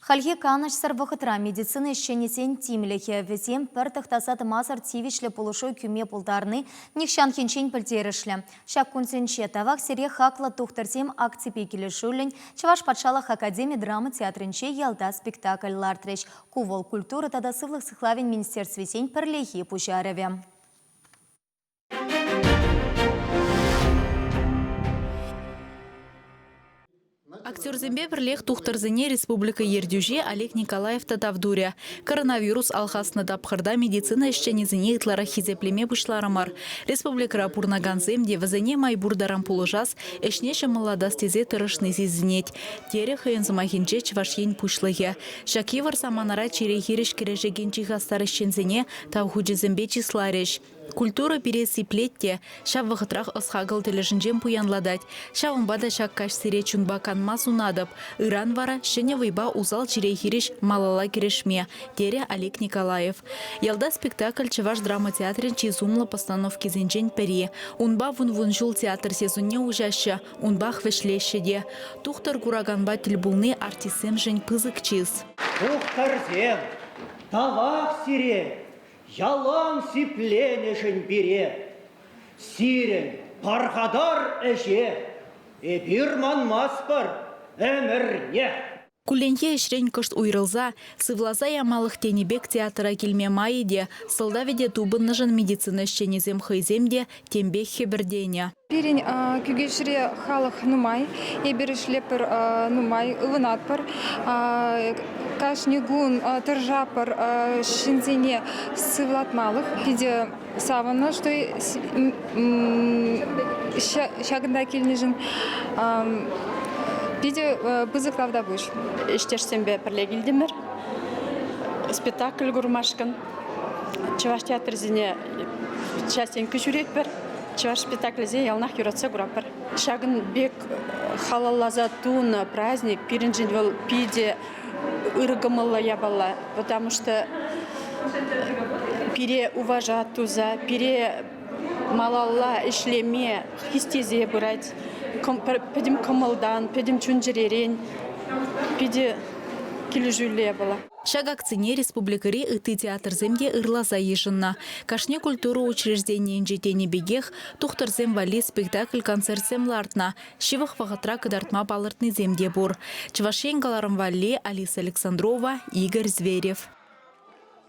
Хальхи канӑҫсӑр вӑхӑтра медицина ӗҫченӗсен тимлӗхӗ, вӗсем пӗр тӑхтаса тӑмасӑр тивӗҫлӗ пулӑшу кӳме пултарни нихҫанхинчен пӗлтерӗшлӗ. Ҫак кунсенче Тавах сире хаклӑ тухтӑрсем акципе килӗшӳллӗн Чӑваш патшалӑх академи драма театрӗнче Ялта спектакль лартрӗҫ. Ку вӑл культура тата сывлӑх сыхлавӗн министерствисен пӗрлехи пуҫарӑвӗ. Актерсемпе пӗрлех тухтӑрсене республика ертӳҫи Олег Николаев та тав турӗ. Коронавирус алхаснӑ тапхӑрта медицина ӗҫченӗсене ытларах хисеплеме пуҫларӑмӑр. Республикӑра пурӑнакансем те вӗсене май пур таран пулӑшас, ӗҫне ҫӑмӑллатас тесе тӑрӑшни сисӗнет, терӗ хӑйӗн сӑмахӗнче Чӑваш Ен Пуҫлӑхӗ. Ҫак йывӑр саманара чире хирӗҫ кӗрешекен чи хастар ӗҫченсене тав хучӗсемпе чысларӗҫ. Культура пире сиплет те, ҫав вӑхӑтрах ӑс-хакӑл тӗлӗшӗнчен пуянлатать. Ҫавӑнпа та ҫак каҫ сире чунпа канма сунатӑп. Ыран вара ҫӗнӗ вӑйпа усал чире хирӗҫ малалла кӗрешме, терӗ Олег Николаев. Ялта спектакль Чӑваш драма театрӗн чи сумлӑ постановкисенчен пӗри. Унпа вун-вун ҫул театр сезонне уҫаҫҫӗ, унпах вӗҫлеҫҫӗ те. Тухтӑр кураканпа тӗл пулни артистсемшӗн пысӑк чыс. Тухтӑрсем, тавах сире! Ялан сипленӗшӗн пире, сирӗн пархатар ӗҫе эпир манмастпӑр ӗмӗрне. Кулленхи ӗҫрен кӑшт уйрӑлса, сывласа ямалӑх тенӗ пек театра килме майӗ те, сӑлтавӗ те тупӑннӑшӑн медицина ӗҫченӗсем хӑйсем те тем пек хӗпӗртенӗ. Пирӗн Кӳкеҫре халӑх нумай, эпир ӗҫлетпӗр нумай, ывӑнатпӑр. Кашни кун тӑрӑшатпӑр ҫынсене сывлатмалӑх. Питӗ савӑннӑ, что ҫакӑнта килнӗшӗн. Питӗ пысӑк тавтапуҫ. Ӗҫтешсемпе пӗрле килтӗмӗр спектакль курмашкӑн. Чӑваш театрӗсене частенько ҫӳретпӗр. Чӑваш спектаклӗсене яланах юратса куратпӑр. Ҫакӑн пек халалласа тунӑ праздник пирӗншӗн вӑл питӗ ырӑ кӑмӑллӑ япала, потому что пире уважать туса, пире малалла ӗҫлеме хистесе пырать. Пӗтӗм кӑмӑлтан, пӗтӗм чун-чӗререн питӗ килӗшӳллӗ япала. Ҫак акцине республикӑри ытти театрсем те ырласа йышӑннӑ. Кашни культура учрежденийӗнче тенӗ пекех тухтӑрсем валли спектакль-концертсем лартнӑ. Ҫывӑх вӑхӑтра кӑтартма палӑртнисем те пур. Чӑваш Ен кӑларӑм валли Алиса Александрова, Игорь Зверев.